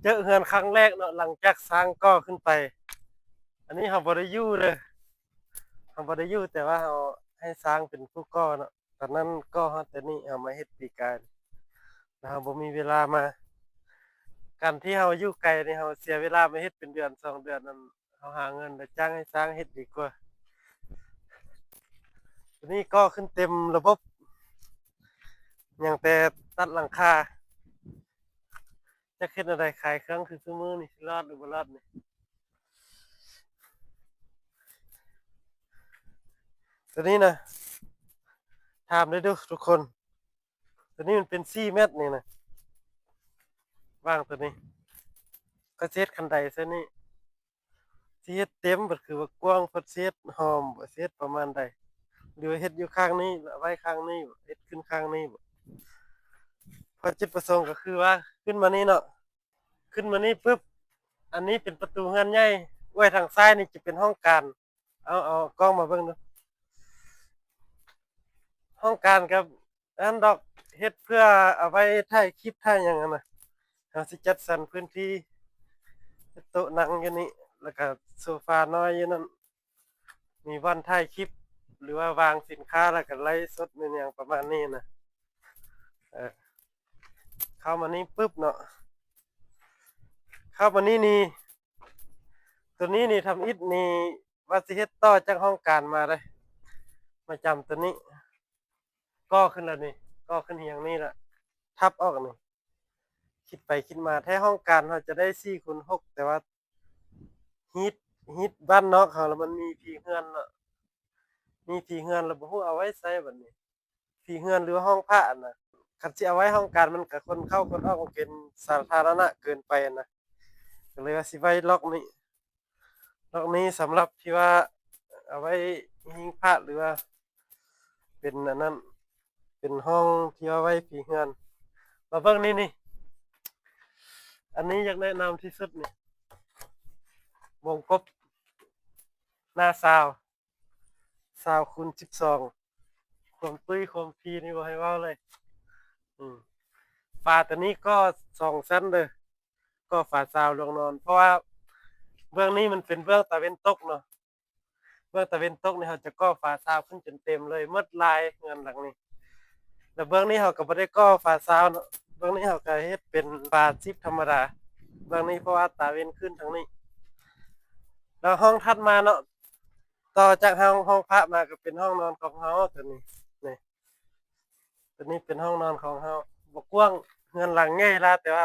ເຈີເຮືອນຄັ້ງແລກເນາະ ຫຼັງຈາກຊ່າງກໍ່ຂຶ້ນໄປ. ອັນນີ້ເຮົາບໍ່ໄດ້ຢູ່ເດີ ເຮົາບໍ່ໄດ້ຢູ່ ແຕ່ວ່າເຮົາໃຫ້ຊ່າງເປັນຜູ້ກໍ່ເນາະ. ຕອນນັ້ນກໍ່ຮອດແຕ່ນີ້ ເຮົາມາເຮັດປີກາຍ ແລ້ວເຮົາບໍ່ມີເວລາມາ. ການທີ່ເຮົາຢູ່ໄກນີ້ ເຮົາເສຍເວລາມາເຮັດເປັນເດືອນສອງເດືອນນັ້ນ ເຮົາຫາເງິນແລ້ວຈ້າງໃຫ້ຊ່າງເຮັດດີກວ່າ. ຕອນນີ້ກໍ່ຂຶ້ນເຕັມລະບົບ ຍັງແຕ່ຕັດຫຼັງຄາ. ຈັກເຮັດແນວໃດ ຂາຍເຄື່ອງຄືຊຸມື້ນີ້ ຊິລອດຫຼືບໍ່ລອດນີ້. ຕົວນີ້ນະ ຖາມໄດ້ດູທຸກຄົນ, ຕົວນີ້ມັນເປັນສີ່ແມັດນີ້ນະ, ວາງຕົວນີ້ ເຂົາຊິເຮັດຄັນໄດໃສ່ນີ້. ຊິເຮັດເຕັມ ເພິ່ນຄືວ່າກວ້າງ, ເພິ່ນຊິເຮັດຫ້ອມບໍ ຊິເຮັດປະມານໃດ ຫຼືວ່າເຮັດຢູ່ຂ້າງນີ້ ແລ້ວໄວ້ຂ້າງນີ້ບໍ ເຮັດຂຶ້ນຂ້າງນີ້ບໍ? ເພາະຈຸດປະສົງກໍຄືວ່າ ຂຶ້ນມານີ້ເນາະ, ຂຶ້ນມານີ້ປຶບ ອັນນີ້ເປັນປະຕູເຮືອນໃຫຍ່, ອວຍທາງຊ້າຍນີ້ຈະເປັນຫ້ອງການ. ເອົາ ເອົາກ້ອງມາເບິ່ງດູ. ຫ້ອງການກັບ ອັນດອກ ເຮັດເພື່ອເອົາໄວ້ຖ່າຍຄລິບຖ່າຍຫຍັງຫັ້ນນະ. ເຮົາຊິຈັດສັນພື້ນທີ່ ເຮັດໂຕະນັ່ງຢູ່ນີ້ ແລ້ວກະໂຊຟານ້ອຍຢູ່ນັ້ນ, ມີບ່ອນຖ່າຍຄລິບ ຫຼືວ່າວາງສິນຄ້າ ແລ້ວກະໄລຟ໌ສົດແມ່ນຫຍັງປະມານນີ້ນະ. ເອີ ເຂົ້າມານີ້ປຶບເນາະ, ເຂົ້າມານີ້ນີ້ ຕົວນີ້ນີ້ ທຳອິດນີ້ວ່າຊິເຮັດຕໍ່ຈາກຫ້ອງການມາເດ້ ມາຈຳຕົວນີ້. ກໍ່ຂຶ້ນແລ້ວນີ້, ກໍ່ຂຶ້ນຮຽງນີ້ລະ ທັບອອກນີ້. ຄິດໄປຄິດມາ ແທ້ຫ້ອງການເຮົາຈະໄດ້ສີ່ຄູນຫົກ ແຕ່ວ່າຮີດ ຮີດບ້ານນອກເຮົາລະ ມັນມີຜີເຮືອນເນາະ, ມີຜີເຮືອນລະບໍ່ຮູ້ເອົາໄວ້ໃສບັດນີ້. ຜີເຮືອນ ຫຼືວ່າຫ້ອງພະຫັ້ນນະ, ຄັນຊິເອົາໄວ້ຫ້ອງການ ມັນກະຄົນເຂົ້າຄົນອອກ ມັນເປັນສາທາລະນະເກີນໄປຫັ້ນນະ. ກໍເລີຍວ່າຊິໄວ້ລັອກນີ້, ລັອກນີ້ສຳລັບທີ່ວ່າເອົາໄວ້ຫິ້ງພະ ຫຼືວ່າເປັນອັນນັ້ນ ເປັນຫ້ອງທີ່ວ່າໄວ້ຜີເຮືອນ. ມາເບິ່ງນີ້ນີ້, ອັນນີ້ຢາກແນະນຳທີ່ສຸດນີ້, ວົງກົບໜ້າຊາວ ຊາວຄູນສິບສອງ. ຄວາມຕຸ້ຍຄວາມພີນີ້ບໍ່ໃຫ້ເວົ້າເລີຍ. ອືມ ຝາຕົວນີ້ກໍສອງຊັ້ນເດີ, ກໍຝາຊາວລວງນອນ ເພາະວ່າເບື້ອງນີ້ມັນເປັນເບື້ອງຕາເວັນຕົກເນາະ. ເບື້ອງຕາເວັນຕົກນີ້ ເຮົາຈະກໍ່ຝາຊາວຂຶ້ນຈົນເຕັມເລີຍ ໝົດລາຍເຮືອນຫຼັງນີ້. ແລ້ວເບື້ອງນີ້ເຮົາກໍບໍ່ໄດ້ກໍ່ຝາຊາວເນາະ, ເບື້ອງນີ້ເຮົາກໍເຮັດເປັນຝາຊິບທຳມະດາ ເບື້ອງນີ້ ເພາະວ່າຕາເວັນຂຶ້ນທາງນີ້. ແລ້ວຫ້ອງຖັດມາເນາະ, ຕໍ່ຈາກຫ້ອງ ຫ້ອງພະມາກໍເປັນຫ້ອງນອນຂອງເຮົາ ຕົວນີ້ ນີ້ ຕົວນີ້ເປັນຫ້ອງນອນຂອງເຮົາ. ບໍ່ກວ້າງ, ເຮືອນຫຼັງໃຫຍ່ລະ ແຕ່ວ່າ